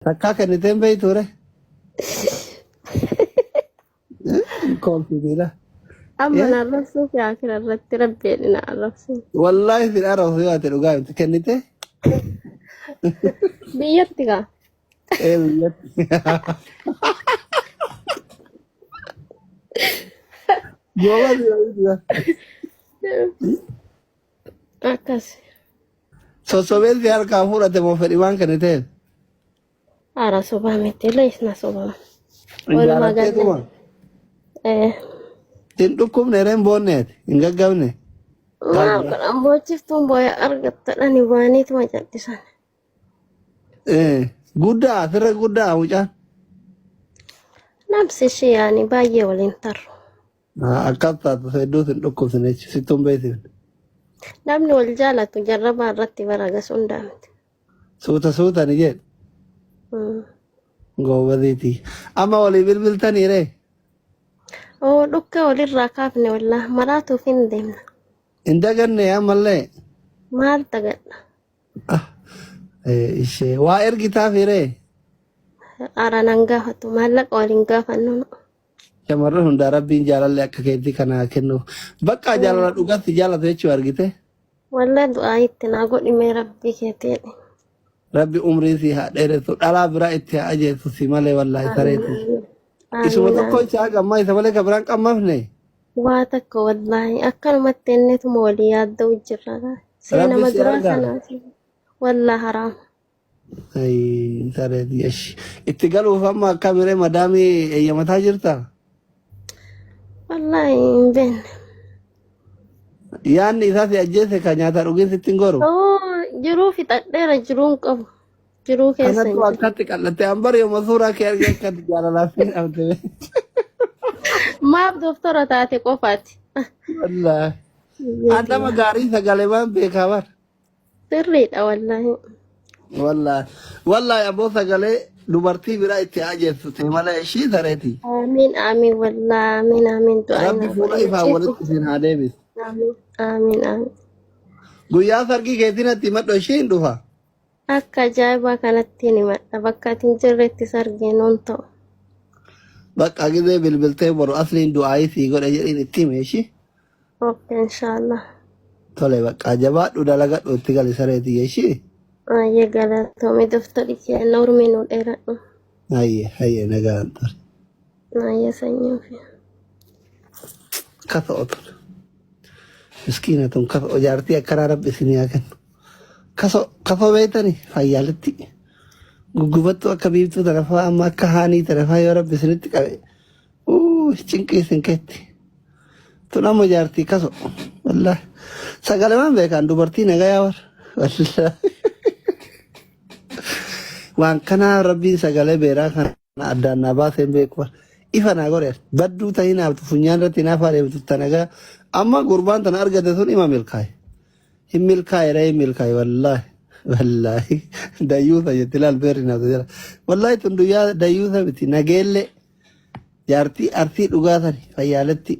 Takkaa kenniteen beeytu re. Koolfiidha. Amma na arrabsuu fi akira irratti rabbi jedhi na arrabsuu. Wallaahi sin arrabsu yoo ati dhugaa himte kennite. Biyyatti kaa. Ee biyyatti. Goobaa si yoo Akkas. Sossobeen si harkaa fudhate moo fedhi waan kenniteef? Ara sobaa miti lees na sobaa. Walumaa Jaalattee galle. tuma. Eh, Hin dhukkubne reen boonneeti. Hin gaggabne. maal godhan boochiftuun booya argattadhani baaniituma callisan. Eh, Guddaa sirra guddaa mucaan. Namsi ishee yaani baay'ee waliin tarru. Akkas taatu hedduus hin dhukkubsine jechuudha. Sittuu hin beeksifne. Namni wal jaalatu jarrabaa irratti bara gas hundaa miti. Suuta suuta ni jedhu. Goobaziiti. Amma walii bilbiltanii ree? Oo dhukkee walirraa kaafne wallah maraatuuf hin deemna. Hin daganne ammallee. Maal dagadha? Ah, eh, ishee waa ergitaafi ree? Ara nan gaafatu maallaqa waliin gaafannu. Shamarran hundaa rabbiin jaalalli akka keetii kana haa kennuuf. Bakka jaalala dhugatti jaalatu jechuu argite. Wallah du'aa itti naa godhi mee rabbii keetii jedhi. Rabbi umrii si haa dheeressu dhalaa biraa itti haa ajeessu si malee wallaahi sareeti. Isuma Amiin tokko amiin. isaa gammaa isa malee ka biraan qammafne. Waa takka wallaahi akkanumatti inneetuma walii yaadda'u jirra. Rabbi Seenama si duraa argaa. sanaati. Wallah haraam. Ayii sareeti eshi. Itti galuuf amma akka miree madaamii eeyyamataa jirta? Wallaahi hin beekne. Yaanni isaa si ajjeese ka nyaataa dhugiin sitti hin goru. Oo jiruu fixadheera jiruu hin qabu. Jiruu keessa hin Kanattu jiru. akkatti qal'atte an bari yooma suuraa kee argee akkatti jaalalaaf hin dhabde. Maaf doktora taate qofaati. Wallaahi. An nama gaarii sagalee waan beekaa bar. Sirriidha wallaahi. Wallaahi. Wallaahi aboo sagalee dubartii biraa itti ajeessu ta'e malee ishii sareeti. Aamiin aamiin wallaahi aamiin aamiin du'aa Rabbi naa fuula godhi ifaan ciisu. walitti isin haa deebisu. Aamiin aamiin aamiin. Guyyaa sargii keetiin atti himadhu ishii hin dhufa. Akka ajaa'ibaa kanatti hin himadha bakka ati hin jirretti sargee nuun ta'u. Bakka gizee bilbiltee boru asliin du'aayii sii godhe jedhiin itti hime ishii. Ok inshallah. Tole bakka jabaadhu dalagadhu itti gali sareetii ishii. Baay'ee galatoomi doftori keenya urmii nu dheeradhu. Hayyee hayyee nagaan ture. Baay'ee sanyii ofii. Kafa otur. Miskiina tun kafa jaartii akkanaa rabbi isinii haa kennu. Kaso kafoo beektani fayyaalitti. Guggubattuu akka biiftuu tana fa'aa amma akka haanii tana fa'aa yoo rabbi isinitti qabe. Uu cinqii isin keetti. Tun amma jaartii kaso. Wallaahi. Sagalemaan beekaan dubartii nagayaa war. Wallaahi. Waan kanaa rabbiin sagalee beeraa kana addaan naa baasee hin beeku. Ifa naa godhe. Badduu ta'ii naaftu funyaan irratti naafaa deemtu tanagaa. Amma gurbaan tana argate sun ima milkaa'e. Hin milkaa'e ree hin milkaa'e wallaahi. Wallaahi. Dayyuusa jetti laal beerri naaftu jala. Wallaahi tun duyyaa dayyuusa miti nageellee. Jaartii arsii dhugaa sani fayyaaletti.